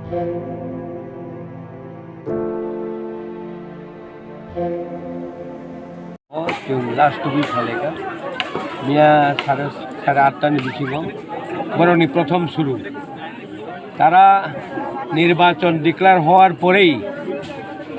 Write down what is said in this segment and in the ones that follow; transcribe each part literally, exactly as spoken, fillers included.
Chwng last week halaikha, miya sare, sare atta ni bisingo borokni prothom suru. তারা নির্বাচন ডিক্লেয়ার হওয়ার পরেই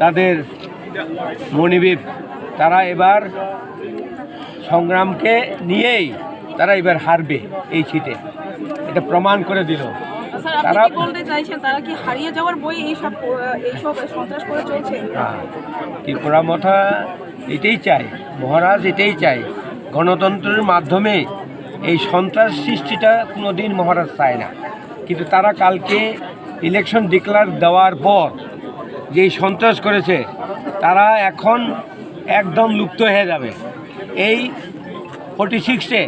তাদের মনোভাব, তারা এবার সংগ্রামকে নিয়েই তারা এবার হারবে এই সিটে, এটা প্রমাণ করে দিল। স্যার, আপনি তারা কি বলতে চাইছেন, তারা কি হারিয়ে যাওয়ার ভয়ে এইসব, এইসব সন্ত্রাস করে চলছে? হ্যাঁ, ত্রিপুরা মথা এটাই চায়, মহারাজ এটাই চায়, গণতন্ত্রের মাধ্যমে এই সন্ত্রাস সৃষ্টিটা কোনোদিন মহারাজ চায় না। কিন্তু তারা কালকে ইলেকশন ডিক্লেয়ার দেওয়ার পর যেই সন্ত্রাস করেছে, তারা এখন একদম লুপ্ত হয়ে যাবে। এই ফর্টি সিক্সে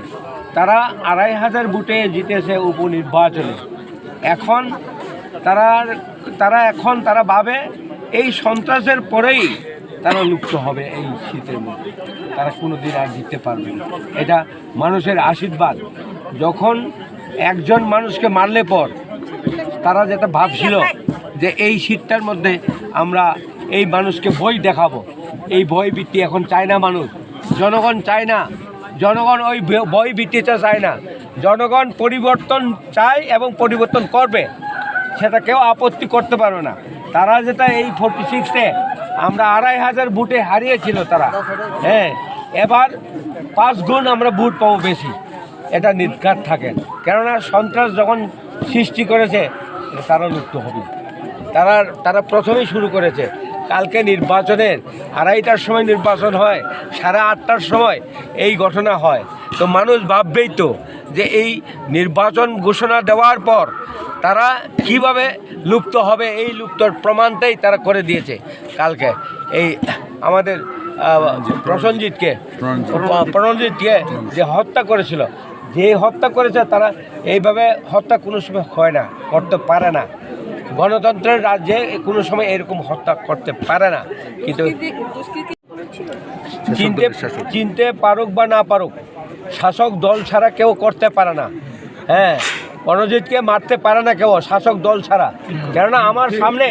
তারা আড়াই হাজার ভোটে জিতেছে উপনির্বাচনে। এখন তারা, তারা এখন তারা ভাবে এই সন্ত্রাসের পরেই তারা লুপ্ত হবে এই সিটের মধ্যে, তারা কোনোদিন আর জিততে পারবে না। এটা মানুষের আশীর্বাদ। যখন একজন মানুষকে মারলে পর তারা যেটা ভাবছিল যে এই সিটটার মধ্যে আমরা এই মানুষকে ভয় দেখাবো, এই ভয় ভীতি এখন চায় না মানুষ, জনগণ চায় না, জনগণ ওই ভ-, ভয় ভীতিটা চায় না। জনগণ পরিবর্তন চায় এবং পরিবর্তন করবে, সেটা কেউ আপত্তি করতে পারবে না। তারা যেটা এই ফর্টি সিক্সে আমরা আড়াই হাজার ভোটে হারিয়েছিল তারা, হ্যাঁ, এবার পাঁচ গুণ আমরা ভোট পাবো বেশি, এটা নির্ঘাত থাকেন। কেননা সন্ত্রাস যখন সৃষ্টি করেছে, তারা লুপ্ত হবে। তারা, তারা প্রথমেই শুরু করেছে। কালকে নির্বাচনের আড়াইটার সময় নির্বাচন হয়, সাড়ে আটটার সময় এই ঘটনা হয়। তো মানুষ ভাববেই তো যে এই নির্বাচন ঘোষণা দেওয়ার পর তারা কিভাবে লুপ্ত হবে, এই লুপ্তর প্রমাণটাই তারা করে দিয়েছে কালকে। এই আমাদের, আহ, প্রসেনজিৎকে, প্রণজিৎ। প্র-, প্রণজিৎকে যে হত্যা করেছিল, যে হত্যা করেছে, তারা এইভাবে হত্যা কোনো সময় হয় না, করতে পারে না। গণতন্ত্রের রাজ্যে কোনো সময় এরকম হত্যা করতে পারে না। কিন্তু চিনতে, চিনতে পারুক বা না পারুক, শাসক দল ছাড়া কেউ করতে পারে না। হ্যাঁ, প্রণজিৎকে মারতে পারে না কেউ শাসক দল ছাড়া। কেননা আমার সামনে,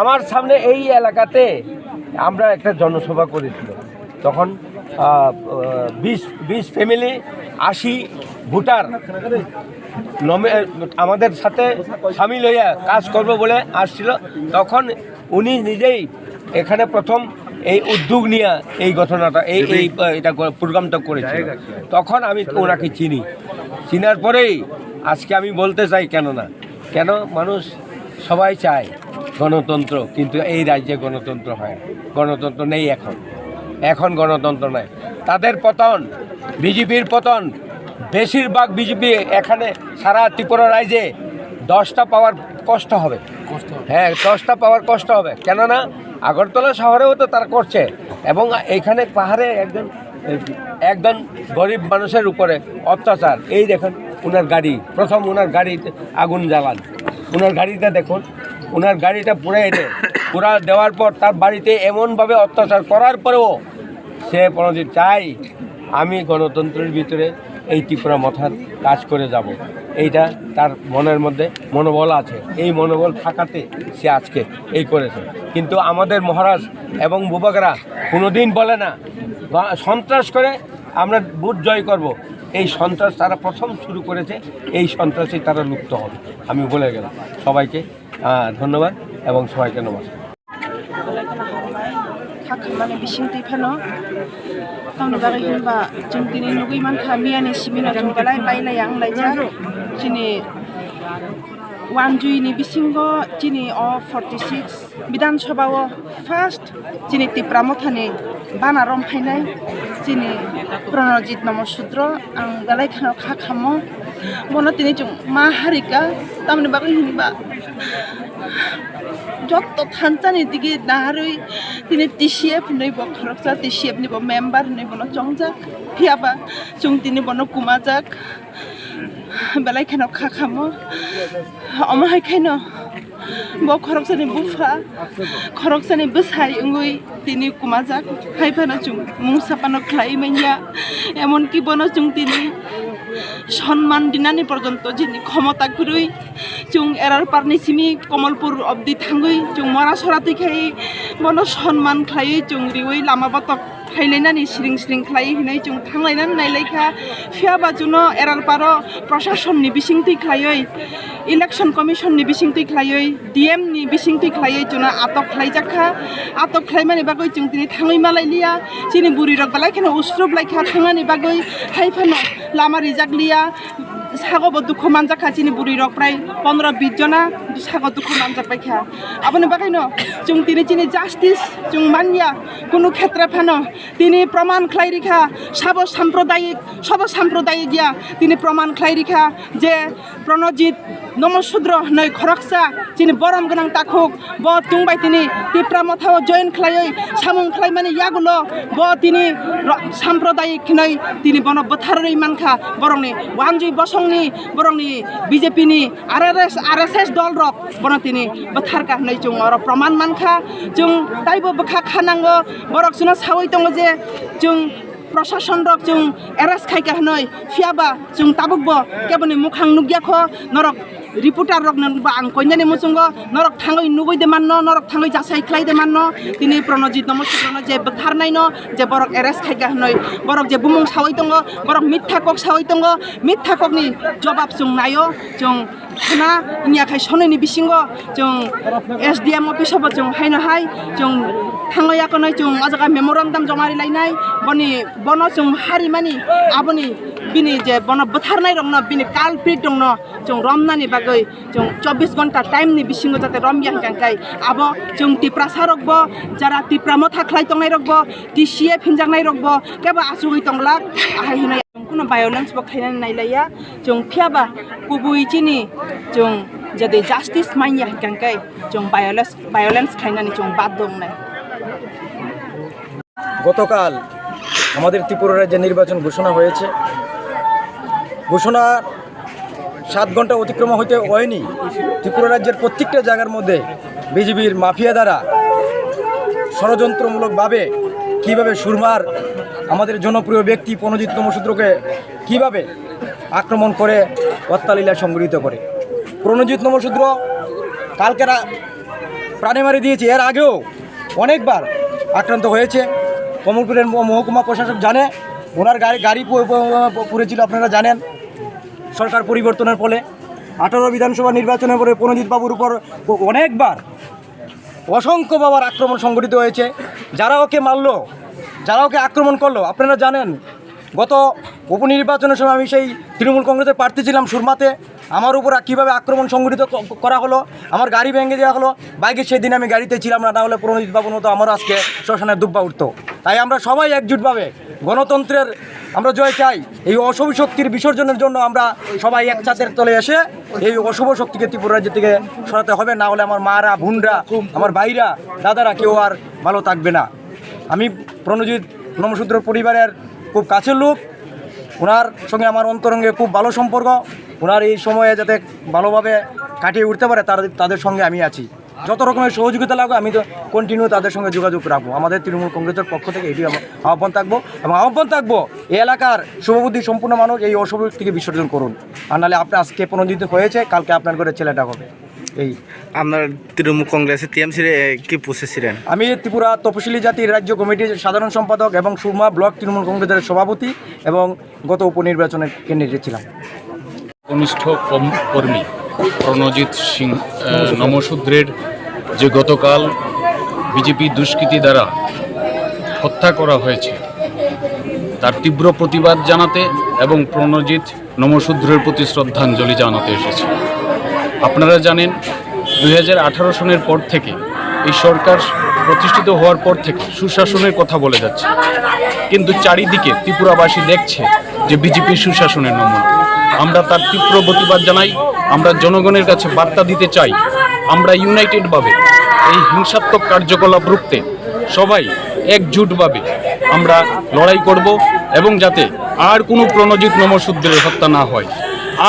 আমার সামনে এই এলাকাতে আমরা একটা জনসভা করেছিল, তখন, আহ, আহ, বিশ, বিশ ফ্যামিলি, আশি ভোটার নমে-, আমাদের সাথে সামিল হইয়া কাজ করব বলে আসছিল। তখন উনি নিজেই এখানে প্রথম এই উদ্যোগ নিয়ে এই ঘটনাটা, এই, এই, আহ, এটা করে, প্রোগ্রামটা করেছিল। তখন আমি ওনাকে চিনি, চিনার পরেই আজকে আমি বলতে চাই, কেননা কেন মানুষ সবাই চায় গণতন্ত্র, কিন্তু এই রাজ্যে গণতন্ত্র হয় না, গণতন্ত্র নেই এখন, এখন গণতন্ত্র নাই। তাদের পতন, বিজেপির পতন, বেশিরভাগ বিজেপি এখানে সারা ত্রিপুরা রাজ্যে দশটা পাওয়ার কষ্ট হবে। হ্যাঁ, দশটা পাওয়ার কষ্ট হবে, কেননা আগরতলা শহরেও তো তারা করছে, এবং এখানে পাহাড়ে একজন, একজন গরিব মানুষের উপরে অত্যাচার। এই দেখেন ওনার গাড়ি, প্রথম ওনার গাড়িতে আগুন জ্বালান, ওনার গাড়িটা দেখুন, ওনার গাড়িটা পুড়ে এনে, পুরা দেওয়ার পর তার বাড়িতে এমনভাবে অত্যাচার করার পরেও সে প্রণজিৎ চাই, আমি গণতন্ত্রের ভিতরে এই ত্রিপুরা মথার কাজ করে যাব, এইটা তার মনের মধ্যে মনোবল আছে। এই মনোবল থাকাতে সে আজকে এই করেছে। কিন্তু আমাদের মহারাজ এবং বুবাগরা কোনোদিন বলে না, বা সন্ত্রাস করে আমরা ভোট জয় করব। এই সন্ত্রাস তারা প্রথম শুরু করেছে, এই সন্ত্রাসে তারা লুপ্ত হবে। আমি বলে গেলাম সবাইকে, আহ, ধন্যবাদ এবং সবাইকে নমস্কার। Belai kheno hambai, kha khamani bising twi phano. Tamoni bagwi hinba chwng tini nugwi mankha, miyani simino chwng belai pailai ang laijak. Chini wanjui ni bisingo chini o forty six Bidhan Sabha o first chini Tipra Mothani bana rom phainai chini Pranajit Namo Sudro, ang belai kheno kha khamo. Bono tini chwng ma harika, tamoni bagwi hinba jotto thansani digi naharwi tini T C F hinwi bo khoroksa, T C F ni bo member hinwi bono chongjak. Phiyaba chwng tini bono kumajak. Belai kheno kha khamo. Omo hai khaino bo khoroksani bupha, khoroksani bwsai wngwi tini kumajak. Hai phano chwng mungsa phano khlai manya. Emonki bono chwng tini Sonman dinani porjonto jini khomota kwrwi, chwng Erarparni simi Komolpur obdi thangwi chwng mora sora twi khai bono sonman khlaiwi chwng riwi lama botok phailainani siring siring khlaiwi hinwi chwng thanglainani nailaikha. Phiyaba chwngno Erarparo prosasonni bisingtwi khlaiwi, Election Commissionni bisingtwi khlaiwi, D M ni bisingtwi khlaiwi chwngno atok khlaijakha. Atok khlaimani bagwi chwng tini thangwi malailiya. Chini bwrwirok belai kheno usrup laikha thangnani bagwi, hai phano lama rijak liya. Sago bo dukhu manjakha chini bwrwirok prai pondro bis jona sago dukhu manjak baikha. Aboni bagwino chwng tini chini justice chwng manya, kunu khetre phano tini proman khlai rikha, sabo sampradayik, sabo sampradayik ya, tini proman khlai rikha je Pranojit Nomo Sudro hinwi khoroksa chini borom gwnang takhuk, bo chwng bai tini Tipra Mothao join khlaiwi samung khlaimani yagulo bo tini ro-, sampradayik hinwi tini bono bwtharwi mankha, borokni Wanjwi Bosongni, borokni B J P ni R R S, R S S dol rok bono tini bwtharkha hinwi chwng oro proman mankha. Chwng taibo bwkha kha nango, borok chwngno sawi tongo je chwng prosason rok chwng arrest khaikha hinwi, phiyaba chwng tabukbo keboni mukhang nukya kho. Norok reporter rokno ba ang koinani muchungo, norok thangwi nugwi de manno, norok thangwi jasai khlai de manno. Tini Pranojit Nomo Sudrono je bwtharnaino je borok arrest khaikha hinwi, borok je bumung sawi tongo, borok mitha kok sawi tongo, mitha kokni jobab chwng naio. Chwng khna wngya khai sonini bisingo chwng S D M office o bo chwng haino hai chwng thangwi yakonai chwng o jaga memorandum joma rilainai, boni bono chwng harimani, aboni bini je bono bwtharnai rokno, bini culprit rokno chwng romnani bagwi chwng chobbish ghonta time ni bisingo jate romya hwnkha khe abo chwng Tiprasa rokbo, jara Tipra Motha khlai tongnai rokbo, T C F hinjaknai rokbo kebo achugwi tonglak, ahai hwnwi. Chwng kuno violence bo khainani nailaiya, chwng phiyaba kubui chini chwng jodi justice manya hwnkha khe chwng violence, violence khainani chwng baddo wngnai. গতকাল আমাদের ত্রিপুরা রাজ্যে নির্বাচন ঘোষণা হয়েছে। ঘোষণার সাত ঘন্টা অতিক্রম হইতে হয়নি, ত্রিপুরা রাজ্যের প্রত্যেকটা জায়গার মধ্যে বিজেপির মাফিয়া দ্বারা ষড়যন্ত্রমূলকভাবে কিভাবে সুরমার আমাদের জনপ্রিয় ব্যক্তি প্রণজিৎ নমশূদ্রকে কিভাবে আক্রমণ করে, হত্যালীলা সংঘটিত করে। প্রণজিৎ নমশূদ্র কালকে রা-, প্রাণে মারি দিয়েছে। এর আগেও অনেকবার আক্রান্ত হয়েছে। কমলপুরের মহ-, মহকুমা প্রশাসক জানে, ওনার গাড়ি, গাড়ি প-, প-, প-, পুড়েছিল, আপনারা জানেন। সরকার পরিবর্তনের ফলে আঠারো বিধানসভা নির্বাচনের পরে প্রণজিৎ বাবুর উপর অ-, অনেকবার অসংখ্য বাবার আক্রমণ সংঘটিত হয়েছে। যারা ওকে মারলো, যারা ওকে আক্রমণ করলো, আপনারা জানেন, গত উপনির্বাচনের সময় আমি সেই তৃণমূল কংগ্রেসের প্রার্থী ছিলাম সুরমাতে, আমার উপর কীভাবে আক্রমণ সংঘটিত ক-, করা হলো, আমার গাড়ি ভেঙে দেওয়া হলো। বাইকে সেদিন আমি গাড়িতে ছিলাম না, না হলে প্রণজিৎ বাবুর মতো আমারও আজকে শ্মশানে দুব্বা উঠতো। তাই আমরা সবাই একজুটভাবে গণতন্ত্রের আমরা জয় চাই। এই অশুভ শক্তির বিসর্জনের জন্য আমরা সবাই এক ছাদের তলে এসে এই অশুভ শক্তিকে ত্রিপুরা রাজ্য থেকে সরাতে হবে, না হলে আমার মারা, বোনরা, আমার ভাইরা, দাদারা কেউ আর ভালো থাকবে না। আমি প্রণজিৎ নমশূদ্র পরিবারের খুব কাছের লোক, ওনার সঙ্গে আমার অন্তরঙ্গে খুব ভালো সম্পর্ক। ওনার এই সময়ে যাতে ভালোভাবে কাটিয়ে উঠতে পারে, তার, তাদের সঙ্গে আমি আছি। যত রকমের সহযোগিতা লাগবে, আমি তো কন্টিনিউ তাদের সঙ্গে যোগাযোগ রাখবো। আমাদের তৃণমূল কংগ্রেসের পক্ষ থেকে এটি আমার আহ্বান থাকবো, এবং আহ্বান থাকবো এই এলাকার শুভবুদ্ধি সম্পন্ন মানুষ এই অশুভ শক্তিকে বিসর্জন করুন, আর নাহলে আপনি আজকে প্রণোদিত হয়েছে, কালকে আপনার ঘরে ছেলেটা হবে। এই আপনার তৃণমূল কংগ্রেসে টিএমসি রে, এ, কি পোস্টে ছিলেন? আমি ত্রিপুরা তপশিলি জাতি রাজ্য কমিটির সাধারণ সম্পাদক এবং সুরমা ব্লক তৃণমূল কংগ্রেসের সভাপতি এবং গত উপনির্বাচনে ক্যান্ডিডেট ছিলাম। কনিষ্ঠ কম-, কর্মী প্রণজিৎ সিং, আহ, নমশূদ্রের যে গতকাল বিজেপি দুষ্কৃতী দ্বারা হত্যা করা হয়েছে, তার তীব্র প্রতিবাদ জানাতে এবং প্রণজিৎ নমশূদ্রের প্রতি শ্রদ্ধাঞ্জলি জানাতে এসেছি। আপনারা জানেন, দুই হাজার আঠারো সনের পর থেকে, এই সরকার প্রতিষ্ঠিত হওয়ার পর থেকে সুশাসনের কথা বলে যাচ্ছে, কিন্তু চারিদিকে ত্রিপুরাবাসী দেখছে যে বিজেপির সুশাসনের নমুনা। আমরা তার তীব্র প্রতিবাদ জানাই। আমরা জনগণের কাছে বার্তা দিতে চাই, আমরা ইউনাইটেডভাবে এই হিংসাত্মক কার্যকলাপ রুখতে সবাই একজুটভাবে আমরা লড়াই করব এবং যাতে আর কোনো প্রণজিৎ নমশূদ্রের হত্যা না হয়,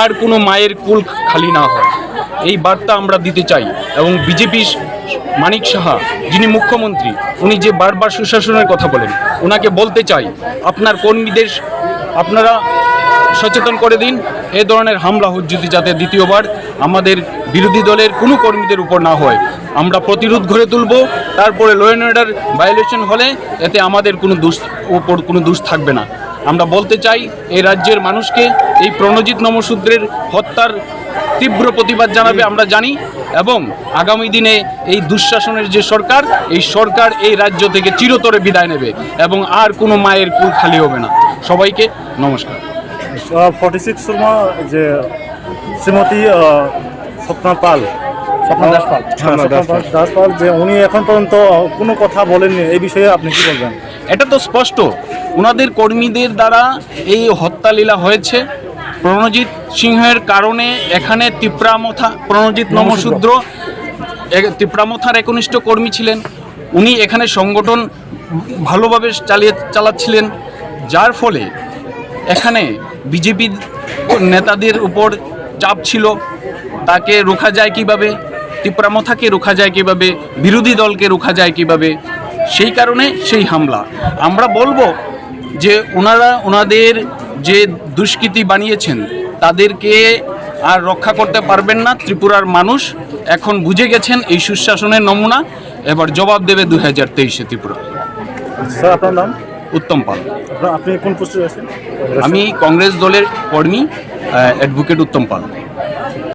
আর কোনো মায়ের কুল খালি না হয়, এই বার্তা আমরা দিতে চাই। এবং বিজেপির মানিক সাহা, যিনি মুখ্যমন্ত্রী, উনি যে বারবার সুশাসনের কথা বলেন, ওনাকে বলতে চাই, আপনার কর্মীদের, আপনারা সচেতন করে দিন, এ ধরনের হামলা হুজ্জুতি যাতে দ্বিতীয়বার আমাদের বিরোধী দলের কোনো কর্মীদের উপর না হয়। আমরা প্রতিরোধ গড়ে তুলব। তারপরে ল অ্যান্ড অর্ডার ভায়োলেশন হলে এতে আমাদের কোনো দোষ, উপর কোনো দোষ থাকবে না। আমরা বলতে চাই, এই রাজ্যের মানুষকে এই প্রণজিৎ নমঃশূদ্রের হত্যার তীব্র প্রতিবাদ জানাবে, আমরা জানি। এবং আগামী দিনে এই দুঃশাসনের যে সরকার, এই সরকার এই রাজ্য থেকে চিরতরে বিদায় নেবে এবং আর কোনো মায়ের কোল খালি হবে না। সবাইকে নমস্কার। ফর্টি সিক্স শর্মা যে শ্রীমতী আহ, স্বপ্না পাল, স্বপ্না দাস পাল। হ্যাঁ, স্বপ্না দাস পাল। দাস পাল, যে উনি এখন পর্যন্ত কোনো কথা বলেননি, এই বিষয়ে আপনি কি বলবেন? এটা তো স্পষ্ট, ওনাদের কর্মীদের দ্বারা এই হত্যালীলা হয়েছে। প্রণজিৎ সিংহের কারণে এখানে তিপ্রা মথা, প্রণজিৎ নমঃশূদ্র। নমঃশূদ্র, এক-, তিপ্রা মথার একনিষ্ঠ কর্মী ছিলেন। উনি এখানে সংগঠন ভালোভাবে চালিয়ে, চালাচ্ছিলেন, যার ফলে এখানে বিজেপি নেতাদের উপর চাপ ছিল, তাকে রোখা যায় কিভাবে, তিপ্রা মথাকে রোখা যায় কিভাবে, বিরোধী দলকে রোখা যায় কিভাবে, সেই কারণে সেই হামলা। আমরা বলবো যে ওনারা ওনাদের যে দুষ্কৃতী বানিয়েছেন, তাদেরকে আর রক্ষা করতে পারবেন না। ত্রিপুরার মানুষ এখন বুঝে গেছেন এই সুশাসনের নমুনা। এবার জবাব দেবে দুই হাজার তেইশে ত্রিপুরা। স্যার, আপনার নাম? উত্তম পাল। আপনার, আপনি কোন পোস্টে আছেন? আমি কংগ্রেস দলের কর্মী, আহ, অ্যাডভোকেট উত্তম পাল।